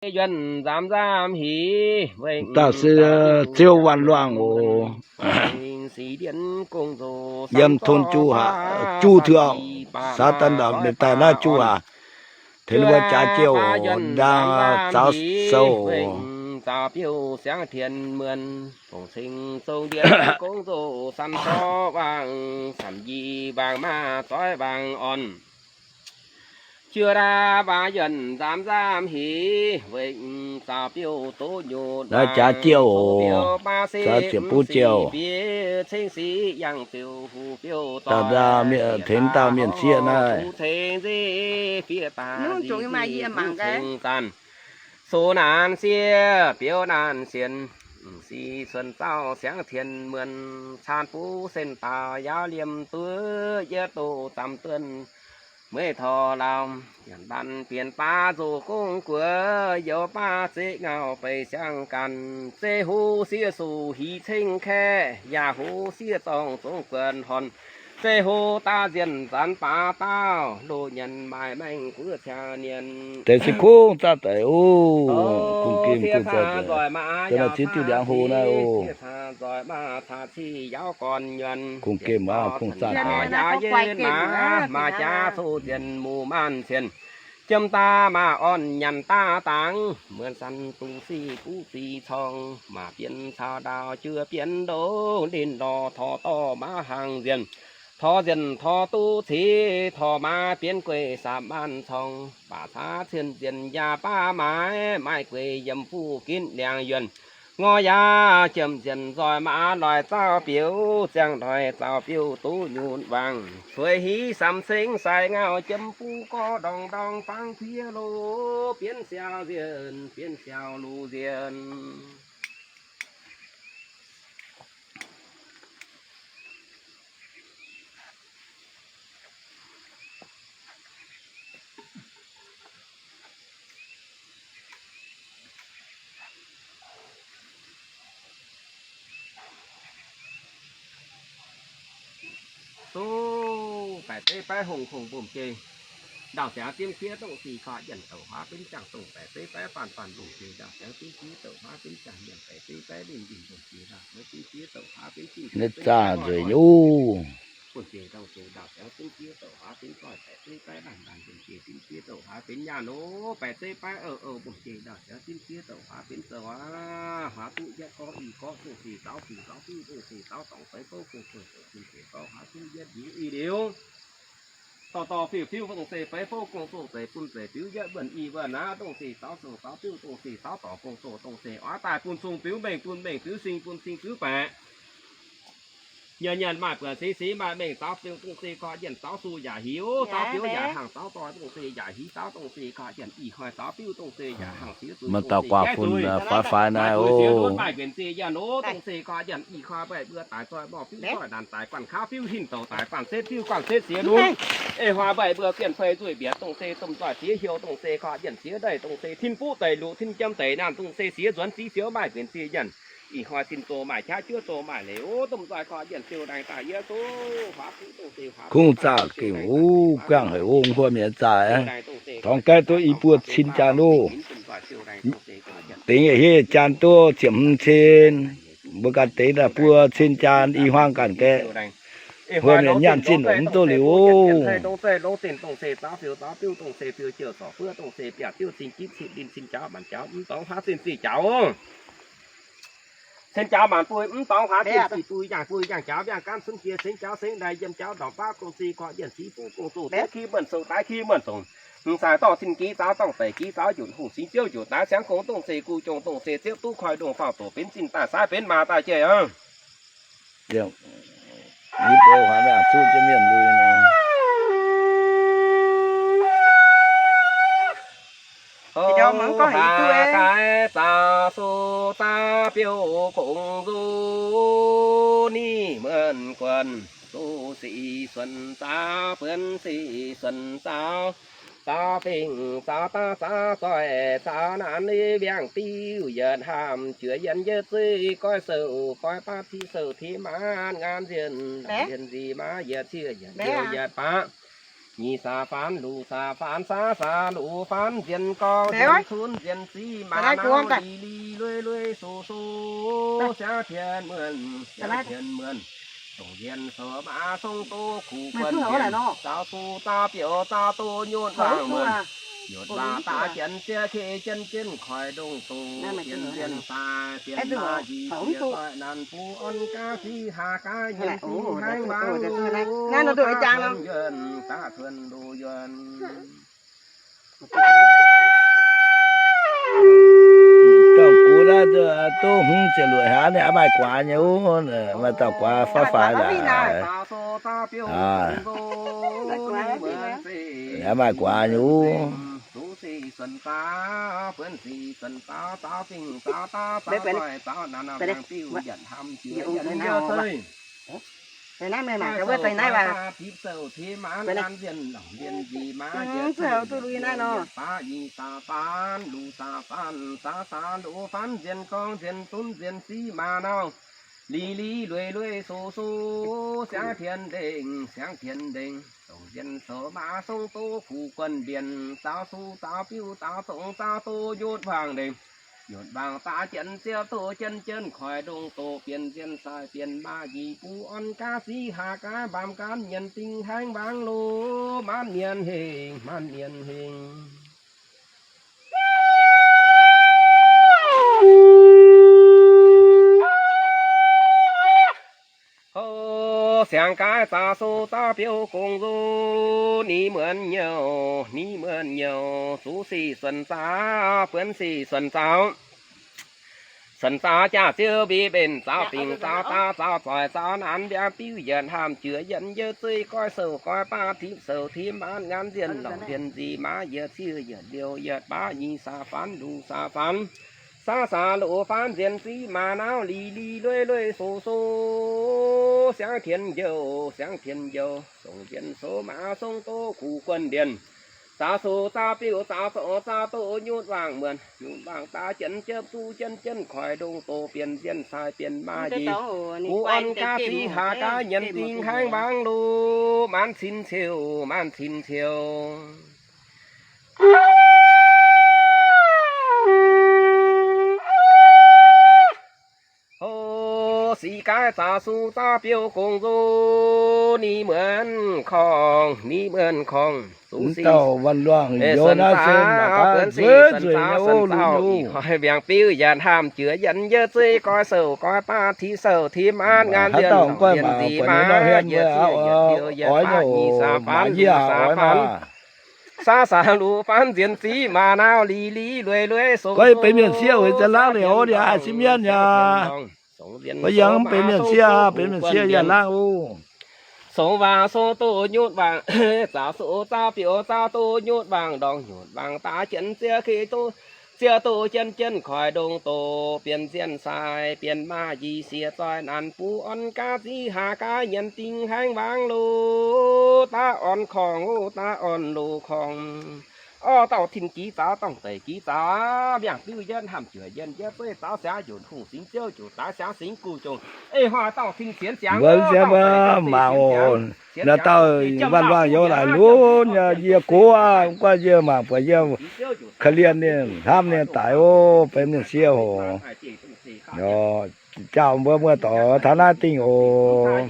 Daaih se Ziouv Waanc Luangh oc. Yiem thôn Juv Haac, Juv Thiuv, xã Tân Lập, daaih naaiv Juv Haac, tengx wuov jaax jiouv ndaang zaaux sou. Naaiv jaax jiouv oc, zaaux ziepc buv jiouv. Dauh ndaauh mienh, tengx dauh mienh sieqv naaiv. Sou naanc sieqv biouv naanc sienx, si cuonx zauh siangx tien muonc, caan buv sen daaih yaauv liemh duqv, yie doqc zamc duonh mueiz torc lauh, yienc mbaanh bienx baav nzoh gong guoqv, youz baav zeqv ngauh beic siang ganh, zeiv hlo sieqv suc hic ceng kaeqv, yaac hlo sieqv zorngh zongv guonc horn, zeiv hlo daaih nzienh zanc baav daauh, loz nyanc maaih maengh guoqv ciangv nyanc. Deix se kungx zaah deix oc. Kungx gemh kungx zaah deix. Deix naaiv ziex diuh ndiangx hlo naaiv oc. Kungx gemh aqv, kungx zaah deix. Maaih jaax coqv nzienh muoz maanh cien, jiem daaih maaih orn nyanc daaih dangx, muonz san dungz sic buv zic corng, maaih bienx caux ndaauh juoh bienx ndoqv, linh lorh torv dorh maiv hangx nzienh, torv nzienh torv duqv ceix, torv maiv bienx gueiv saamv maanh corng, baac caav cien nzienh yaac baav maaiz, maaih gueiv yiem fuqv ginv liangx yuonh. Ngor yaac jiem nzienh nzoih maav loic zauv biouv, ziangh loic zauv biouv duqv nyunc wangc, cueix hiv samx cengx sai ngauh jiem buv gorx ndorngx ndorngx fangx piev loh, bienx siau nzienh, bienx siau loh nzienh. Suv baeqc zeiv baeqv hongh hongh mbomc jei. Ndaauh ziangx dimv sieqv dongh sic koi yienc douc huaav benv jangh dongh baeqc zeiv baeqv faanh faanh mbomc jei. Ndaauh ziangx dimv sieqv douc huaav benv jangh mienh baeqc zeiv baeqv linh linh mbomc jei. Ndaauh ziangx dimv sieqv douc huaav benv jingh baeqc zeiv baeqv linh linh mbomc jei. Ndaauh ziangx dimv sieqv douc huaav benv zoih baeqc zeiv baeqv laanh laanh mbomc jei. Dimv sieqv douc huaav benv nyaanh loh baeqc zeiv baeqv ouh ouh mbomc jei. Ndaauh ziangx dimv sieqv douc huaav benv zoux aqv. Huaav duqv yietv gorqv i gorqv dongh sic zaux sic zaux biuv dongh sic zaux dorngx feix fouv gong-zoh zeiv bun zeiv gorqv huaav duqv yietv liuz i liuz. Dorh dorh fiuv fiuv dongh sic feix fouv gong-zoh zeiv bun zeiv biuv yietv wuonh i wuonh aqv. Dongh sic zaux zoh zaux biuv dongh sic zaux dorngx gong-zoh dongh sic oix daaih bun sung biuv mengh bun mengh biuv sing bun sing biuv baeqc. Nyanc nyanc maaih buonc, sic sic maaih mengh, zaux biuv dongh sic koi yienc zaux su yaac hiuv, zaux biuv yaac hnangv, zaux doix dongh sic yaac hiuv, zaux dongh sic koi yienc ih hnoi zaux biuv dongh sic yaac hnangv, siex zuiz maaih dauh guaax fun faix faix naaiv oc. Maaih buonc sic yienc oc, dongh sic koi yienc ih hnoi mbaih mbuo daaih zoih mborqv fiuv zoih naanc daaih guanh kaav fiuv hinc douc daaih guanh setv fiuv guanh setv siex lungh. Ih hnoi mbaih mbuo gien fei nzuih mbiatc dongh sic domh nzoih siex heuc dongh sic koi yienc siex ndeic dongh sic tin buv deic luqc tin jiem deic naanc dongh sic siex nzuonx ziv fioux maaih buonc sic yienc. Ih hnoi sin zoh maaih qaqv, juov zoh maaih leiz oc. Domh nzoih koi yienc siou ndaeng daaih yie zoh huaav kuv dongh sic huaav kuv. Kungx zaah gengh oc, guangc haic oc, mbuo mienh zaah. Dorngx gaeqv duqv i buo cin jaan oc. Dengx yietc hiuv jaan duqv ziepc hmz cin. Mbuo ganh dengx daaih buo cin jaan i hmuangv ganh gaeqv. Mbuo mienh nyaanh zinh mv duqv liuz oc. Cen jaux maanc bui mv dorngx huaav, zinh zih bui yangh bui yangh jaux, mbiangh gaanv cunv jiex sengx jaux sengx ndaih, yiem jaux ndorpc baav gong-zih gorqv yienc, sic fuqv gong-zoh deix ki muonh sou daaix ki muonh sou. Mv saai dorh cin giv zaux dorngh deic giv zaux njunc hungh singx ziouv njunc daaix siangx gong dongh se gu jong dongh se ziouv duqv koi ndongh faaux doqc benx zinh daaih saaix benx maa daaih jeiv aqv. Liuz, liuz bou huaax mangc zuqv jienv mienh lui nor. Haaix daaih zaux su zaav biouv gong nzuqv, ni muonh guonh zuqv sic suonc zaux, buonv sic suonc zaux, zaux fingx zaux daav zaux zoih zaux naanc, ni mbiangh diuv yietc haamh, juoz yienh yietv zeiv, goiv sou goiv baav tiqv sou tiqv maanc, ngaan nzienh nzienh nzih maav yietc cieqv yietc liouh yietc baav. Nyic saax faanv, luoqc saax faanv, saav saax luoqc faanv, nzien gorngv nzien cunv nzien siqv, maaih naaiv gu'nguaaic li li lueiv lueiv sox sox, siangv tien muonh, siangv tien muonh, dongh nzien soux maa song doz kuv guon mbienc, zaux su zaux biouv zaux doz nyutc waangc muonh, nyutc waangc daav jienv ziev ke jienv jienv koiv ndongh doqc, bienx nzien sai bienx maa njiec ziex doix nanc buv orn gaav siqv haa gaav nyienz dingh haengv waangc luv, daav tuonx yuonh daav tuonx ndoh yuonh. Dongh gux naaiv duqv hmz ziepc luoqc hlaax ninh aqv maaih guaax nyei uv, maaih dauh guaax faaux faaux laaix. Aqv maaih guaax nyei uv. Nzien longc nzien nzic maa nzien baav nyic saax faanv, luoqc saax faanv, saav saax luoqc faanv, nzien gorngv nzien zunv nzien siqv maa nauv, li li lueiv lueiv sox sox, siangv tien ndengc siangv tien ndengc, dongh nzien soux maa song doz kuv guon mbienc, zaux su zaux biuv zaux zongx zaux doz nyutc waangc ndengc, nyutc waangc daav jienv ziev doz jienv jienv koiv ndongh doqc, bienx nzien sai bienx maa njiec buv orn gaav siqv haa gaav mbaamz gaanv nyienz dingh haengv waangc luv, maanc nyienz hengh, maanc nyienz hengh. Hov siangx gaaix zaux su zaux biouv gong nzunc, ni muonz nyouh, ni muonz nyouh, zuqc sic suonc zaux, buonv sic suonc zaux. Suonc zaux jaax-ziouv mbi mbenc zaux dingc zaux daav zaux zoih zaux naanc mbiaangx biuv yietc hnamv juoz yienx yiev zeiv goiv sou goiv baav tipv sou tipv maanc nganc nzienh longc nzienh nzic maa yietc ciuh yietc liouh yietc baav nyic saax faanv luoqc saax faanv. Saav saax luoqc faanv nzienh siqv maa nauv li li lueiv lueiv sox sox, siangv tien njouh siangv tien njouh, songx nzienh soux maa song doz kuv guon ndienh. Zaux su zaux biuv zaux zoqc zaux doz nyutc waangc muonc, nyutc waangc daav jienv jienv duqv jienv jienv koiv ndongh doqc, bienx nzienh sai bienx maa njiec, buv orn gaav siqv haa gaav nyienz dingh haengv waangc luv, maanc cin ciouh maanc cin ciouh. Hov siqv gaaix zaux su zaux biouv gong nzunc, ni muonz korngh, ni muonz korngh. Zuqc sic suonc zaux, buonv sic suonc zaux, suonc zaux, ih koi mbiaangx biuv yietc hnamv juoz yienx yiev zeiv goiv sou goiv baav tipv sou tipv maanc nganc nzienh nzienh nzic maa yietc ciuh yietc liouh yietc baav nyic saax faanv luoqc saax faanv. Saav saax luoqc faanv nzienh siqv maa nauv li li lueiv lueiv sou. Benx mienh sieqv weic za'langv ninh ov, ninh aqv sieqv mienv nyei. Yangh mv benx mienh sieqv, benx mienh sieqv yaac langh oc. Sou waangc sou doz nyutc waangc, zaux su zaux biouv zaux doz nyutc waangc ndorngx nyutc waangc daav jienv zieqv ke doz, zieqv doz jienv jienv koiv ndongh doqc, bienx nzienh sai bienx maa njiec siex zoih naanc buv orn gaav ziqv haa gaav nyienz dingh haengv waangc loh, daav orn korngh oc, daav orn loh korngh. Orv dauh tin jiex zaux, dorngh deic jiex zaux, mbiaangx biuv yietv hnamv juoc yienx yiev zeiv zaux siangx njuqc hungh singx ziouv juqc daaix siangx singx guv jongc. Eix hnoi dauh tin sienx siangx, mangc oc. Naaiv dauh waanc waangh youz laaic lunx nyei, yie gox aqv, guanh yie mangc buatc yie korv-lienh ninh, hnamv ninh daic oc, benx ninh sieqv hoc. Jaaux mbuo muoz-doic taux naaiv dingh oc.